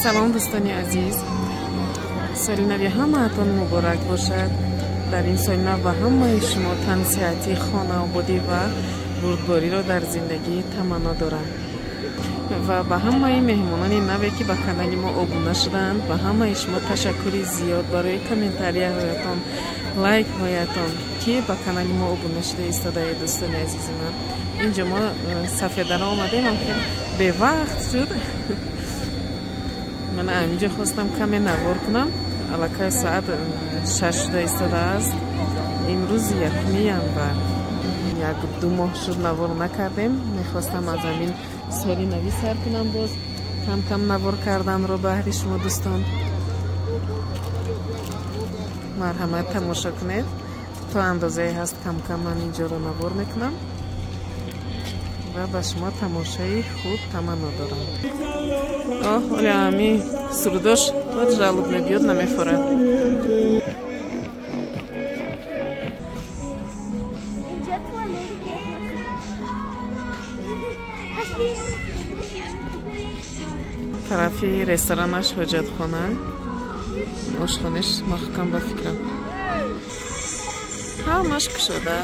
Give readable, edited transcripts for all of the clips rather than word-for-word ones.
Салом дӯстони азиз, соли нави ҳамаатон муборак бошад. Дар ин соли нав ба ҳамаи шумо тансиҳатӣ, хонаободӣ ва бурдбориро дар зиндагӣ таманно дорам ва ба ҳамаи меҳмонони наве, ки ба канали мо обуна шудаанд, ба ҳамаи шумо ташаккури зиёд барои комментарияҳоятон, лайкҳоятон, ки ба канали мо обуна шуда истодаед. Дӯстони азизи ман, инҷо мо сафедаро омадем, ам бевақт шуд. Ман ҳаминҷо хостам каме навор кунам. Аллакай соат 6 шуда истодааст. Имрӯз 1 январ. 1-2 моҳ шуд навор накардем. Мехостам аз ҳамин соли нави сар кунам, боз кам-кам навор карданро баҳри шумо дӯстон. Марҳамат, тамошо кунед. То андозае ҳаст кам-кам ман инҷоро навор мекунам ва ба шумо тамошои хуб таманно дорам. Оҳ, оля ҳами сурудош бад жалоб мебиёд, намефорад. Тарафи ресторанаш ҳоҷатхона, ошхонаш маҳкам ба фикрам. Ҳамаш кушода.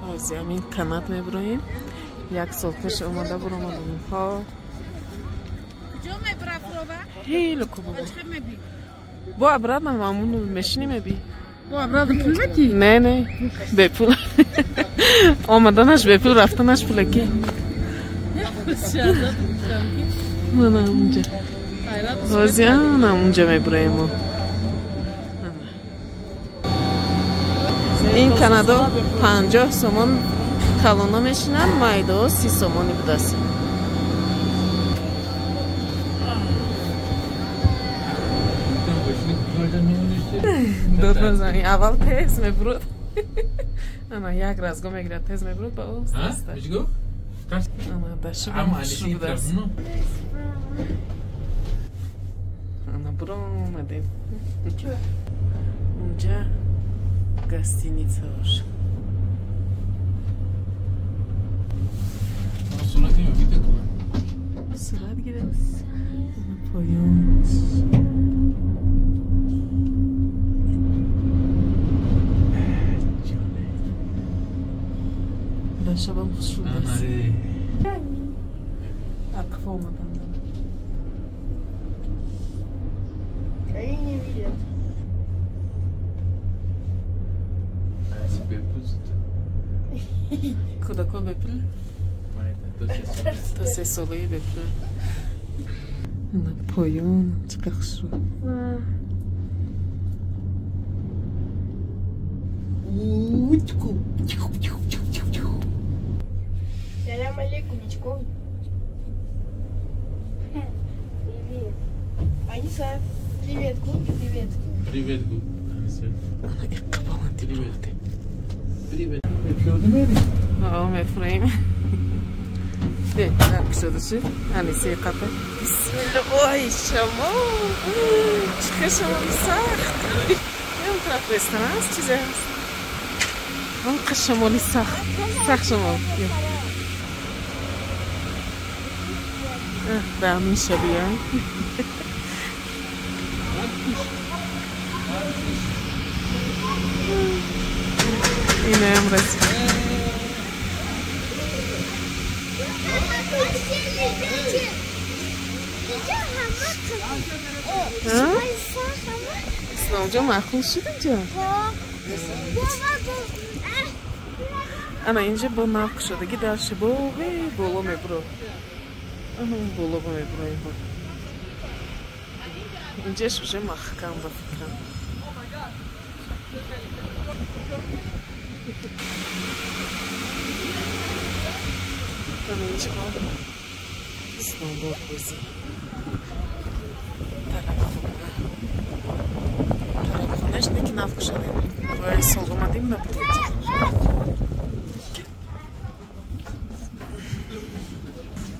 Ҳозир ҳамин канат мебуроем. Як сол пеш омада буромадем. Хеле хуб. Бо обратно мамун мешини меби. Бо обратно пул мети? Не, не, бепул. Омаданаш бепул, рафтанаш пулаки. Мана унҷа. Ҳозир ана унҷа мебуроем мо. Ин Канадо 50 сомон калона мешинанд, майдо 30 сомони будааст. Аввал тез мебуруд. Ана як разго мегирад, тез мебуруд, ба о аста. Ана дашибам хушрӯ будааст. Ана буромадем. Унҷа гостиницаош. Сурат гирифт. Поён. Шабам хушрӯ будааст. Ақфо омадам. Кӯдако бепул? То 3 солаи бепул. Поён чӣ қадр хушрӯ. Салям алейкум, Мичков. Привет. Аниса. Привет, Губи, привет. Привет, Губи. Аниса. Привет. Привет. Мефурем. Кушодаши. Аниса қапа. Бисмилла. Ой, шамо. Чӣ қадр шамоли сахт. Он тараф ресторан аст, чизе ҳаст. Он қадр шамоли сахт. Сахт шамол. Ба ҳамин шабия. Инаам расид. Исломҷон, маъқул шуд инҷо? Ана инҷа бо нав кушодагӣ дар шибоғи боло мебурод. Ана он боло мебуроем. Инҷаш уже маҳкам ба фикрам. Ана инҷа сноуборд бозӣ. Тарабхона. Тарабхонаш неки нав кушодем. Рӯи сол омадем, набуд инҷа.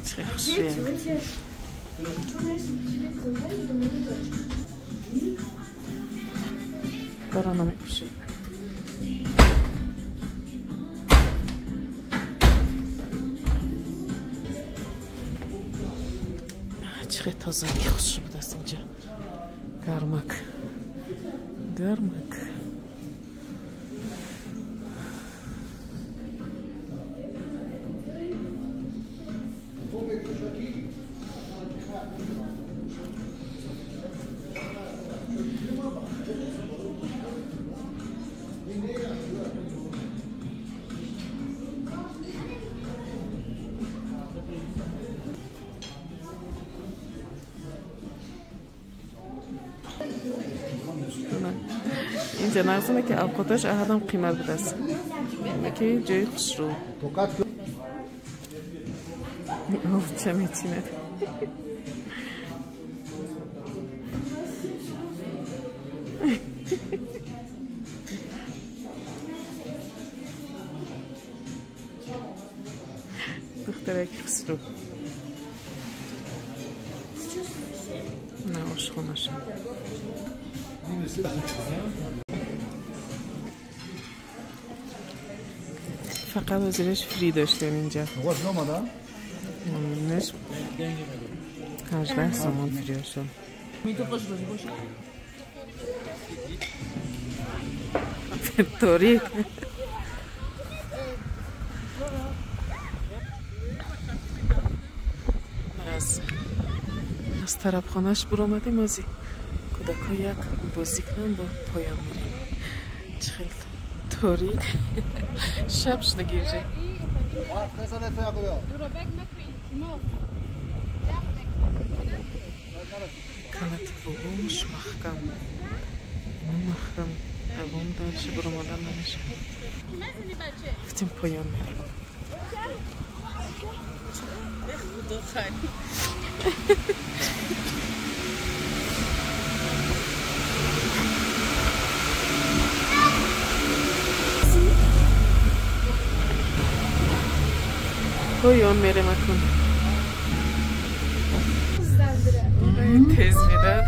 Чӣ хушрӯя. Дара намепӯшид. Чӣ хел тозагӣ хуш будааст инҷа. Гармак. Гармак. Инҷа нағзане ки авқоташ аҳадам қимат будааст. Ки ҷои хушрӯ. Овча мечинад. Духтараки хушрӯ. На ошхонаша. Фақат ҳозираш фри доштем инҷа. 18 сомон фриошон. Торик. Аз тарабхонаш буромадем, ози кӯдакҳо як бозӣ кунанд, бо поён мерем. Чӣ хел торик. Шаб шуда гирже. Канати бобомш маҳкам. Ино маҳкам. Авом дальше буромадан намешавад. Гуфтем поён мерем. Поён мерем акун. Тез медад.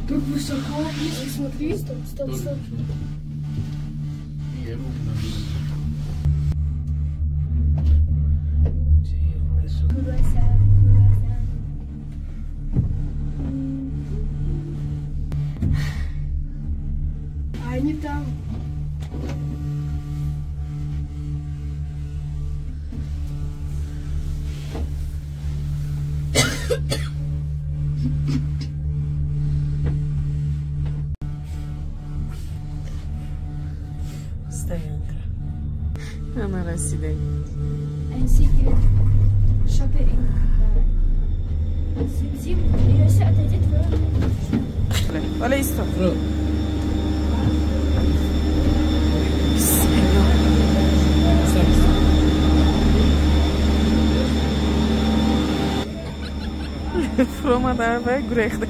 Как высоко, смотри, стоп, стоп, стоп. А они там. Стоянка. Она расидем. Olha isso. Фромада ва гурехта.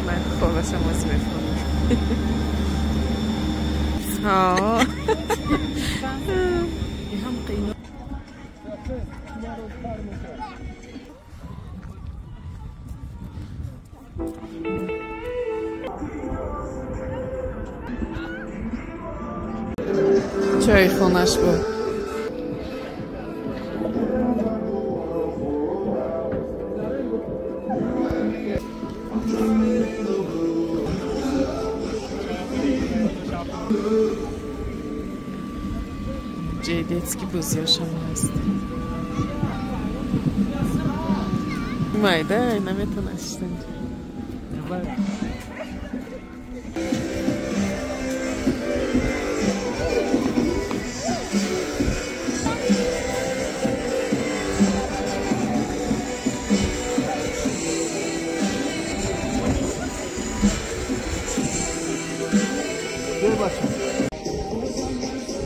Ман холашам оз мефурам. Чойхонаш буд. Ҷои детский бозиҳошам ҳаст. Майда наметавонад шиштан.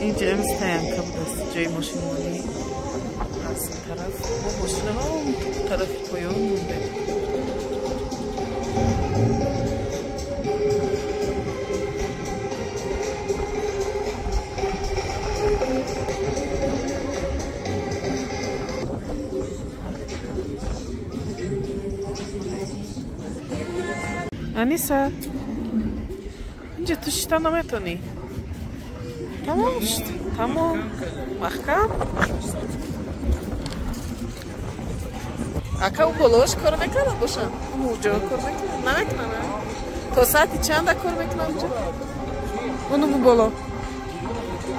Инҷа стоянка будааст, ҷои мошинмонӣ. Аз ин тараф мо мошинаҳо тарафи поён мондем. Аниса, инҷа ту шита наметонӣ. Тамом шуд, тамом. Маҳкам. Ака, у болош кор мекунад бошам? Уҷо кор мекунад? Намекунад, то саати чанда кор мекунад уҷо? Унуму боло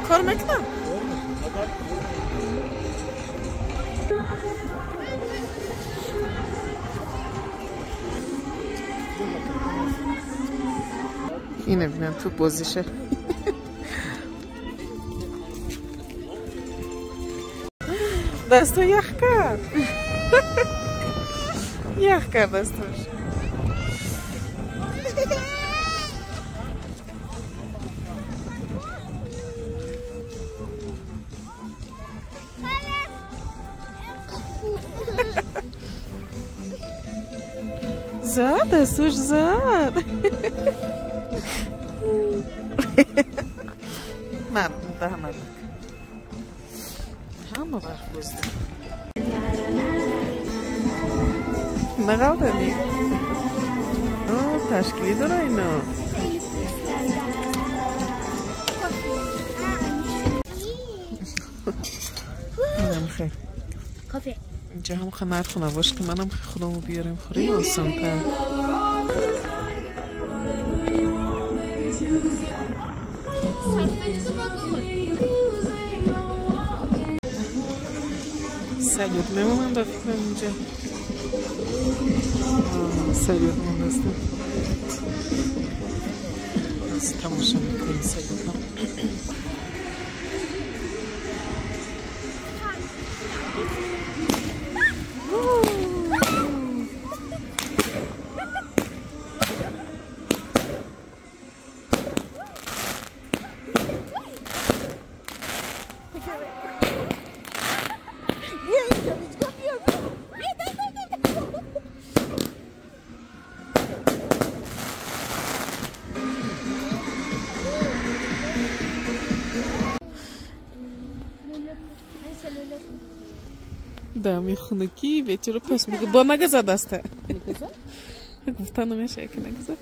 кор мекунад? Ине бинам, ту бозише. Дасто ях кард. Ях кард дастош. Зад, дастуш зад. Ман даҳанак. Ҳама барф бозид. Нағалтани? Ташкилӣ дора ино. Инам хел. Инҷа ҳам нарху навош ки манам худому биёрем хӯрӣ осонтар. Салют мемонам ба фикрам инҷа. Салют мондастам. Тамоша мекунем салютро. Да, хунукӣ бечора пас мега бо нагазад аста. Гуфта намешава ки нагазад.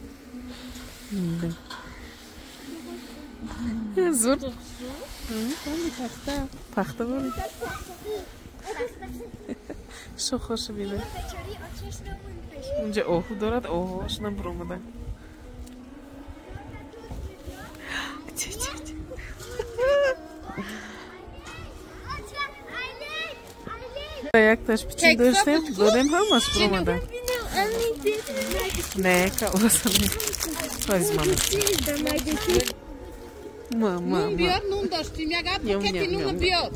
Зур. Пахта бори. Шохоша бине. Унҷа оҳу дорад, оҳуошонам буромада. Якташ пичин доштем, додем, ҳамаш буромада. Не, калбаса не. Файз мама. Ма, ма, Нун биёр, нун доштим, як ап пакети нуна биёр.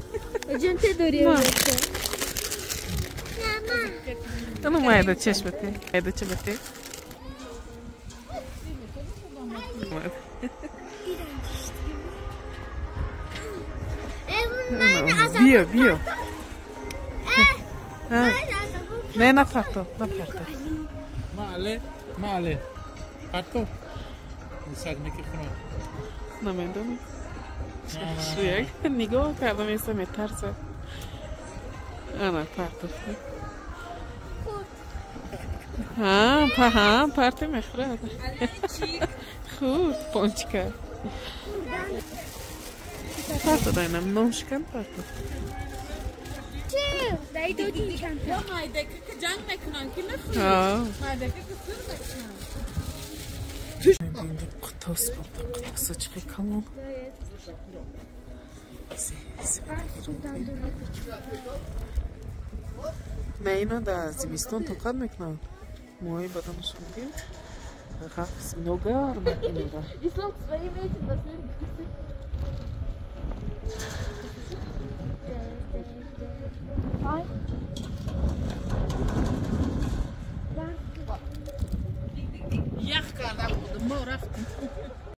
Ану майда чешмате, майда чебате. Биё, биё. Не, напарто, напарто. Маале, маале. Парто. Саг мекихона. Намедонам. Як нигоҳ кардам, еса метарсад. Ана, парто. Ҳа, ҳа, парте мехӯрад. Хурд, пончика. Парто дайнам, нон шикан парто. Қутос бурда, қутосо чиқи калон. Не, ино дар зимистон тоқат мекунанд. Моҳи баданашон дид. Ғафс, ино гарм инора. Ях карда будам, мо рафтем.